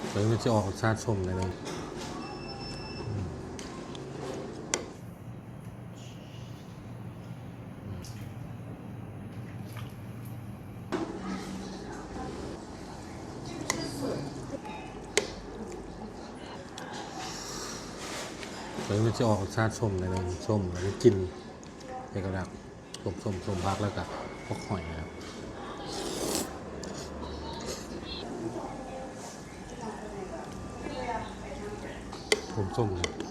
ໂຕນີ້ມັນຊິອອກລົດຊາດສົ້ມໜ້ອຍໜຶ່ງ. ໂຕນີ້ມັນຊິອອກລົດຊາດສົ້ມໜ້ອຍໜຶ່ງ ສົ້ມ ແລ້ວກໍກິ່ນເອກະລັກ ສົ້ມໆ ສົ້ມຜັກ ແລ້ວກໍພວກຫອຍນະ ສົ້ມໆ ນະ.